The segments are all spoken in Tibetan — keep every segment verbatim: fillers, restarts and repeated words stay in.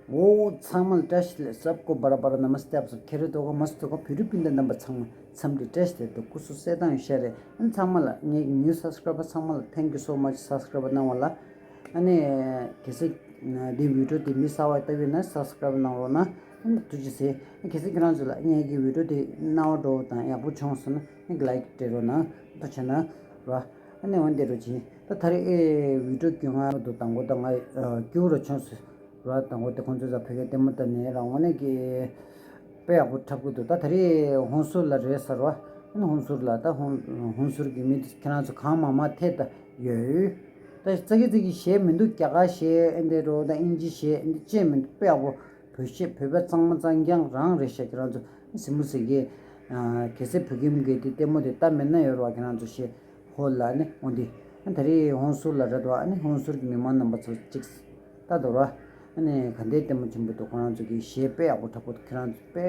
འོ། ཚང་མ་ལ་བཀྲ་ཤིས་བདེ་ལེགས། सबको बड़ा बड़ा नमस्ते, आप सब खैरियत होगा, मस्त होगा। ཕྱི་རོལ་པ་ཚང་མ་ཚང་མ་ཕྱི་རོལ་པ་ཚང་མ་སྐུ་གཟུགས་གསལ་ཐང་ཡོད་ཤག་རེད། ཨ་ནི་ཚང་མ་ལ། ངའི་new subscriber ཚང་མ་ལ་thank you so much subscribe གནང་བ་ལ། ཨ་ནི་གལ་སྲིད་འདི་video འདི་མི་གསར་པ་ལྟ་གི་ཡོད་ན་subscribe གནང་རོགས་གནང་། ཨ་ནི་ཐུགས་རྗེ་ཆེ། གལ་སྲིད་ཁྱེད་རང་ཚོ་ལ་ངའི་གི་video འདི་གནང་བ་འགྲོ་དང་ཡག་པོ་བྱུང་སོང་ན་ཨ་ནི་like སྤྲད་རོགས་གནང་། ཐུགས་རྗེ་ཆེ་གནང་རོགས། ཨ་ནི་འོན་ཏེ་རོགས་གྱིས། ད་ད་རེས་ཨེ་video སྒྱུར་ང་དུ་དང་པོ་དང་ང་ཨ་སྒྱུར་རོགས་བྱུང་སོང་། ར་དང་པོ་དེ་ཁོང་ཚོས་ད་བོད་སྐད་ལྟད་མོ་ལྟ་ནས་རང་དངོས་གནས་ཀྱི་དཔེ་ཡག་པོ་འཁྲབ་གི་འདུག་ད་ད་རེས་ཧུན་སུར་ལ་རེད་ཟེར་བ། ཨ་ནི་ཧུན་སུར་ལ་ད་ཧུན་ཧུན་སུར་གྱི་མི་དེ་ཁྱེད་རང་ཚོ་གང་མང་མང་ཐད་ད་ཡོད། ད་ཙག་གི་ཙག་གི་གཞས་མི་འདུག་རྒྱ་གར་གཞས་ཨེ་འདྲ་རོ་ད་ཨིན་ཇི་གཞས་ཨེ་འདྲ་ཅེས་མི་འདུག་དཔེ་ཡག་པོ། བོད་གཞས་བོད་པ་གཙང་མ་གཙང་རྐྱང་རང་རེད་ཤག་ཁྱེད་རང་ཚོ་གཟིགས་མོ་གཟིགས་ཀྱི། གལ་སྲིད་བོད་ཁྱིམ་གྱི་དེ་ལྟད་མོ་དེ་ལྟ་མེད་ན་ཡོད་རོགས་ཁྱེད་རང་ཚོ་གཞས། ཧོ་ལ་ནི་འོ་འདི། ཨ་ད་རེས་ཧོན་སུར་ལ་རེད་དོ། ཨ་ནི་ཧོན་སུར་གྱི་མི་མང་རྣམ་པ་ཚོ་གཅིག་ལྟ་དོ་ར། ཨ་ནི་ག་འདྲའི་ལྟད་མོ་ཆེན་པོ་འདུག་ཁོ་རང་ཚོ་གི་གཞས་དཔེ་ཡག་པོ་འཁྲབ་པོ་ཁྱེད་རང་ཚོ་དཔེ།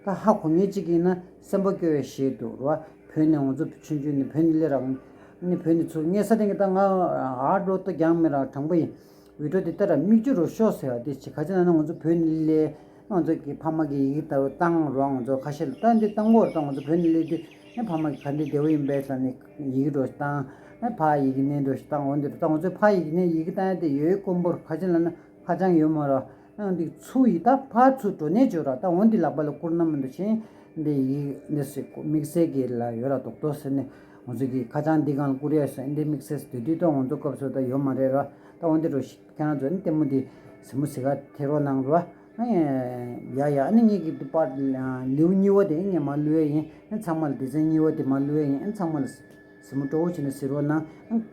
ད་ཧ་གོ་མཁན་གཅིག་ཡིན་ན་སེམས་པ་སྐྱོ་བའི་གཞས་འདུག་ར། བོད་ནས་ང་ཚོ་ཆུང་ཆུང་ནས་བོད་ནས་སླེབས་ར། ཨ་ནི་བོད་ནས་ཚུར་ངའི་ས་སྟེང་གི་ད་ང་ཨ་ཌོ་ཏོ་རྒྱང་མེད་ར་དྲང་པོ་ཡིན། བི་ཌིའོ་འདི་ལྟར་མིག་ཆུ་རུ་ཤོར་ཟེར་བ་འདི་ཅི་ག་ཅི་ན་ན་ང་ཚོ་བོད་ནས་ལས་ང་ཚོ་གི་ཕ་མ་གི་ཡི་གེ་ལྟ་བུ་བཏང་རོགས། ང་ཚོ་ཁ་ཤས་ལ་ལྟ་འདི་བཏང་གོ་ར། ད་ང་ཚོ་བོད་ནས་སླེབས་དུས་ཨེ་ཕ་མ་གི་ག་འདི་བདེ་བོ་ཡིན་པས་ལ་ནི་ཡི་གེ་འགྲོ་ཞིག་བཏང་། ཨེ་ཕ་ཡི་གེ་ནས་འགྲོ་ཞིག་བཏང་འོ་འདི་རུ། ད་ང་ཚོའི་ཕ་ཡི་གེ་ནས་ཡི་གེ་བཏང་ཡ་དེ་ཡོད་དཀོན་པོར་ག་ཅི་ལ་ན་ཧ་ཅང་ཡོད་མ་ར། ཨ་འདི་ཚུ་ཡི་ད་ཕ་ཚུ་འགྲོ་ནས་བྱོས་ར། ད་འོ་འདི་ལག་པ་ལ་བསྐུར་ན་མི་འདུག་ཆེན་འདི་ཡི་གེ་འདི་སེ་དམིགས་བསལ་གྱི་ལ་ཡོད་ར་རྡོག་རྡོག་ཟེར་ནས་ང་ཚོ་གི་ཁ་བྱང་འདི་སྒང་ལ་བསྐུར་ཡ་ཟེར་འདི་དམིགས་བསལ་དུས་དུས་ད་ང་ཚོ་སྐབས་སུ་ད་ཡོད་མ་རེད་ར། ད་འོ་འདི་རུ་ཁྱེད་རང་ཚོ་ནི་ལྟད་མོ་འདི་གཟིགས་མོ་གཟིགས་ག་ཐེ་རོགས་གནང་རོགས། ཡ་ཡ། ཨ་ནི་ངེད་ཀྱི་པར་ལེའུ་གཉིས་པ་དེ་ངས་མར་བླུག་ཡ་ཡིན། ཨ་ཚང་མ་ལ་སྡེ་ཚན་གཉིས་པ་དེ་མར་བླུག་ཡ་ཡིན། ཨ་ཚང་མ་ལ་གཟིགས་མོ་སྤྲོ་བོ་བྱས་ནས་གཟིགས་རོགས་གནང་།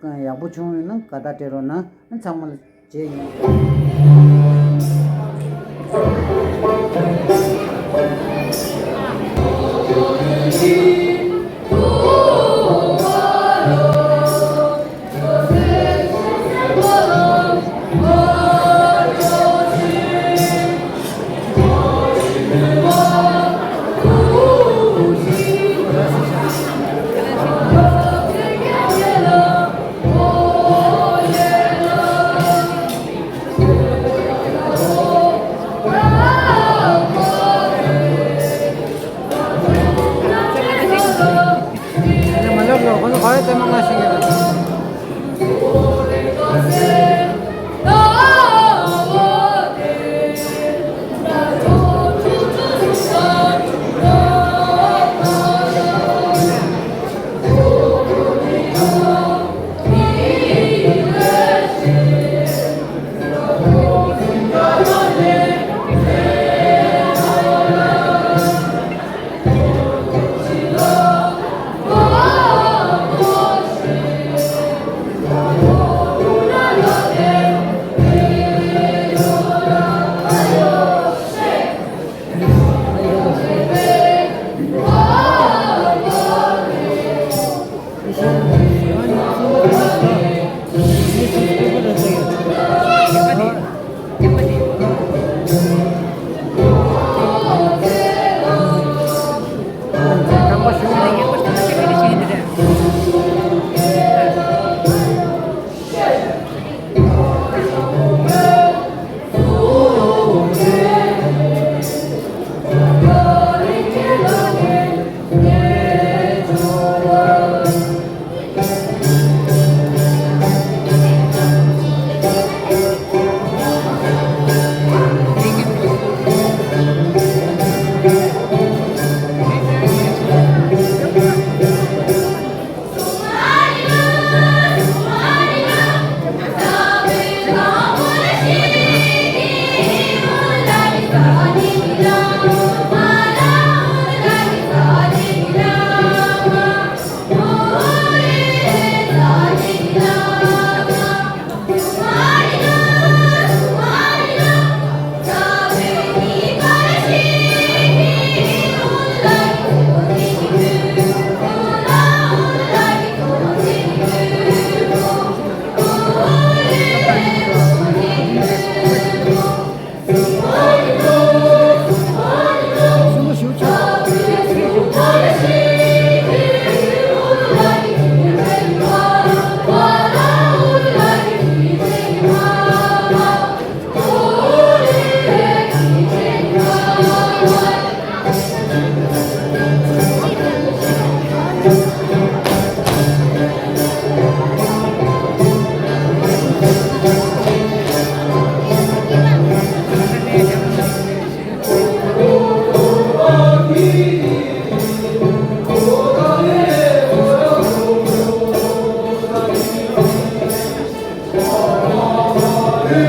ཨ་ཡག་པོ་བྱུང་ཡོད་ན་དགའ་རྟགས་སྤྲད་རོགས་གནང་། ཨ་ཚང་མ་ལ་མཇལ་ཡོང་།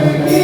གཅིག་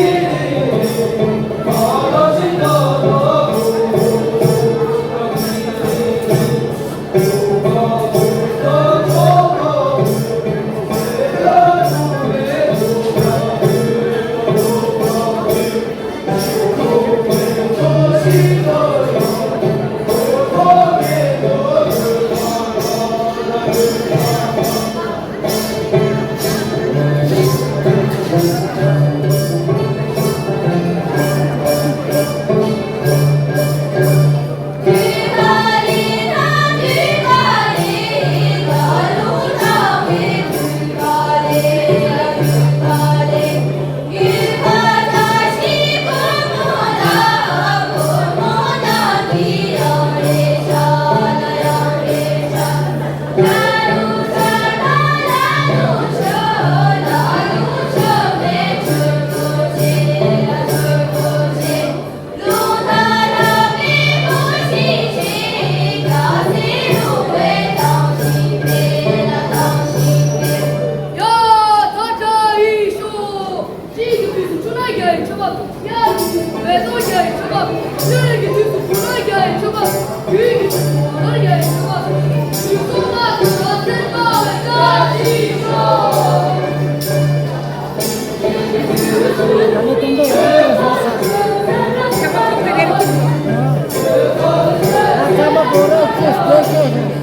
གི་དུས་སུ་ཆུ་སྣ་བརྒྱ་ཡི་མཆོད་པ། དབྱར་གྱི་དུས་སུ་མེ་ཏོག་བརྒྱ་ཡི་མཆོད་པ། ཀླུ་རིགས་ཀྱི་དུས་སུ་བུ་སྣ་བརྒྱ་ཡི་མཆོད་པ། དགུན་གྱི་དུས་སུ་གོས་དཀར་བརྒྱ་ཡི་མཆོད་པ། དུས་གསུམ་དམག་གི་རབ་གསལ་སྨྲ་བའི་བཀྲ་ཤིས་ཤོག།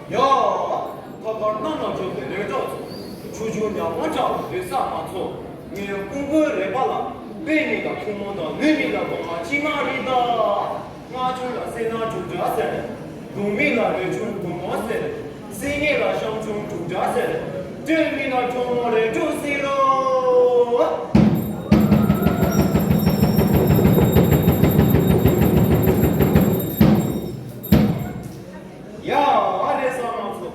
ཡ། ཐོག་ཁར་གནམ་ལ་འཇོག་པའི་རེ་གྲོགས་ཚོ། ཆུ་ཆུ་ཉག་མ་འདྲ་བའི་རེ་ས་མ་ཚོ། ངའི་ཕུང་པོའི་རེ་བ་ལ། དཔེ་མི་ལ་ཁུག་མོ་དང་ལུས་མི་ལ་གོང་མ་ཅི་མ་རེད་ད། རྔ་ཆུང་ལ་སེར་སྣ་དྲུག་འདྲ་ཟེར། དུང་མི་ལ་རས་ཆུང་དུང་མོ་ཟེར། སེར་སྔས་ལ་ཤམ་ཆུང་དྲུག་འདྲ་ཟེར། སྤྲོད་མི་ལ་གྲོགས་མོ་རེ་དྲུག་ཟེར་རོ། ཡ། རེ་ས་མ་ཚོ།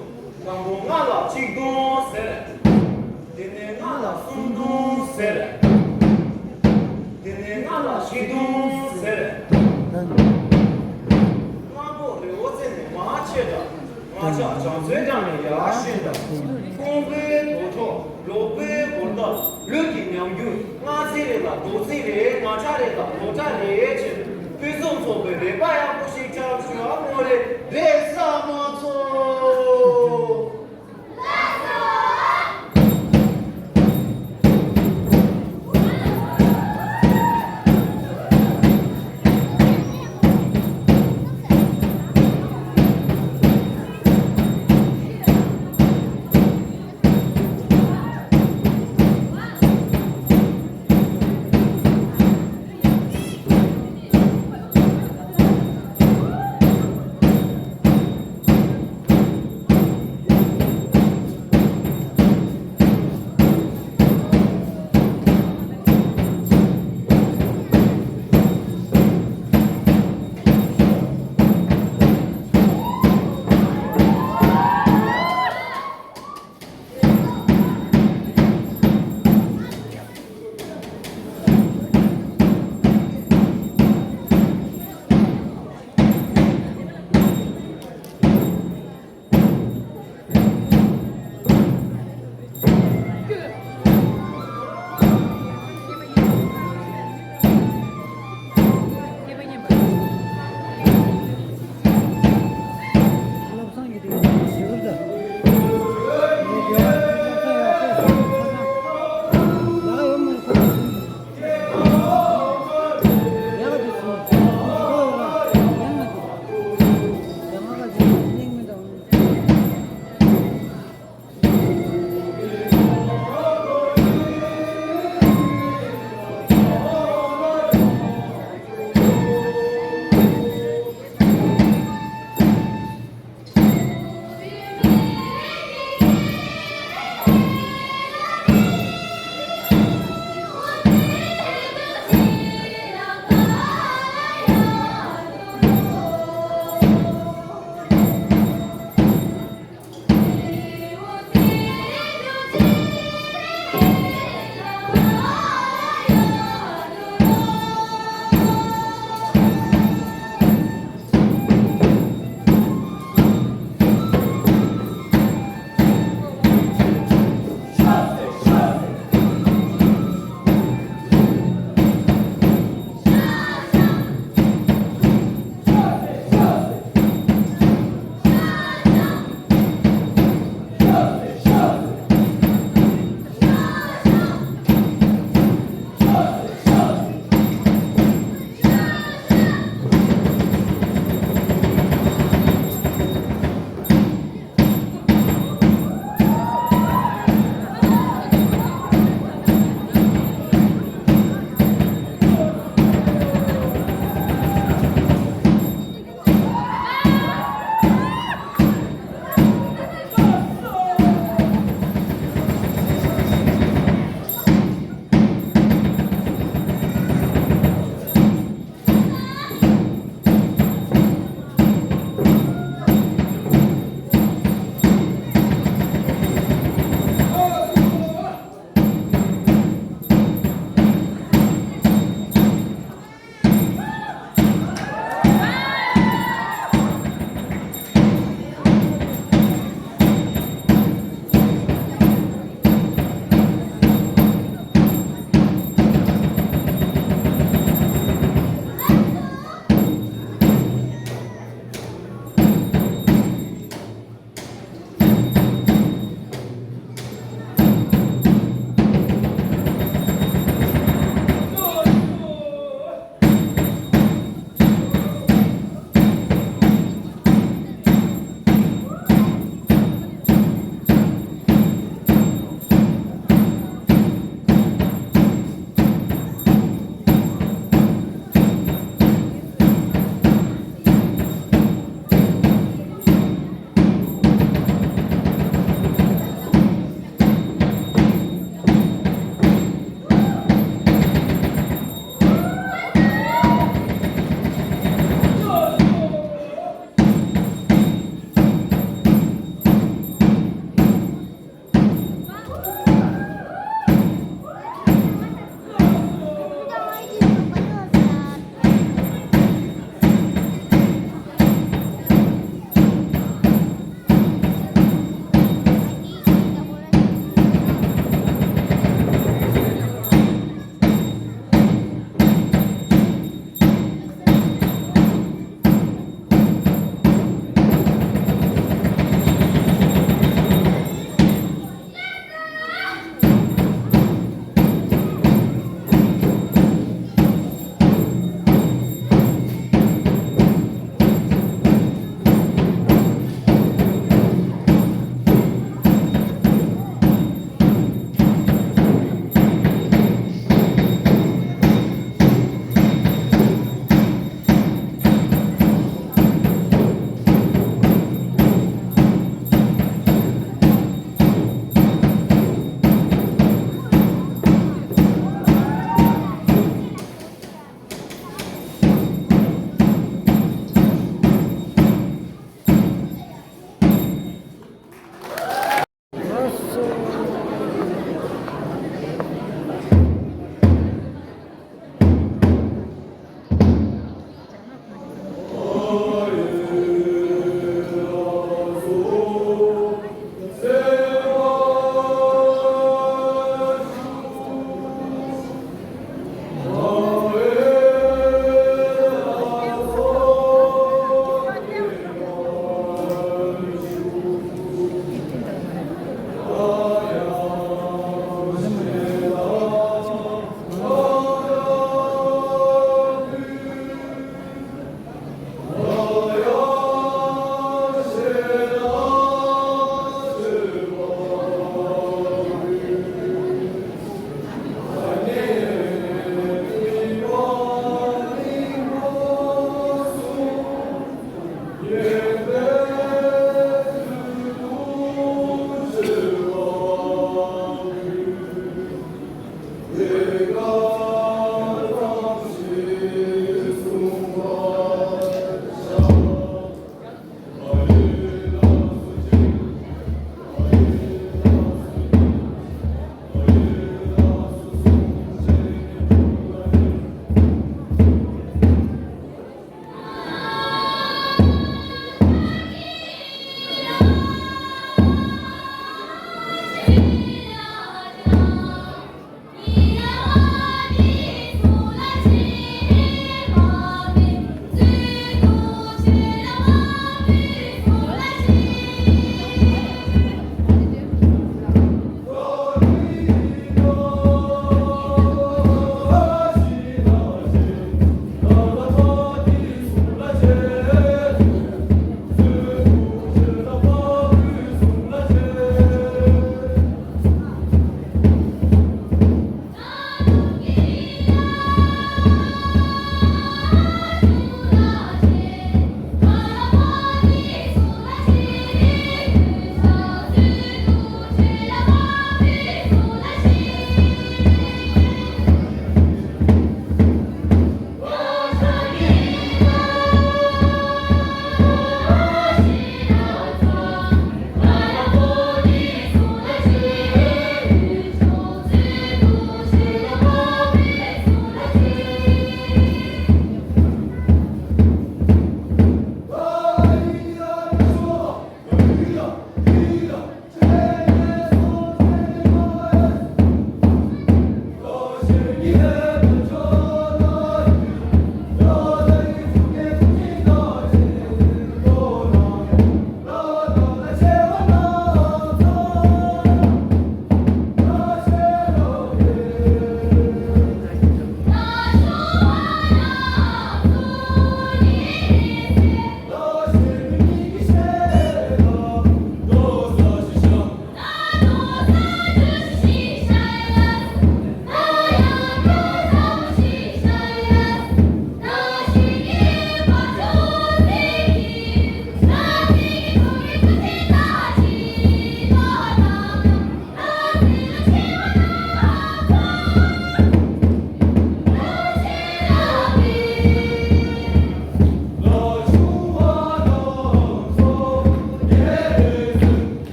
དང་པོ་ལྔ་ལ་ཆིག་སྟོང་ཟེར། དེ་ནས་ལྔ་ལ་སུམ་སྟོང་ཟེར། དེ་ནས་ལྔ་ལ་བཞི་སྟོང་ཟེར། སྔ་པོ་རི་བོ་རྩེ་ནས་མར་ཆེ་དྲགས། མ་ཆགས་བྱང་མཚོའི་འགྲམ་ནས་ཡར་ཤིན་ཏུ། ཀོང་པོའི་དོ་ཐོག་ལོག་པའི་གོར་སྟབས། ལུས་ཀྱི་ཉམས་འགྱུར། སྔ་ཚིག་རེ་ལ་རྡོ་ཚིག་རེ། ང་ཆ་རེ་ལ་རྡོ་ཁྲ་རེ་བྱས། ཕུན་སུམ་ཚོགས་པའི་རེ་བ་ཡག་པོ་ཞིག་ཆགས་བྱུང་བ་མོ་རེ་རེད་ས་མ་ཚོ།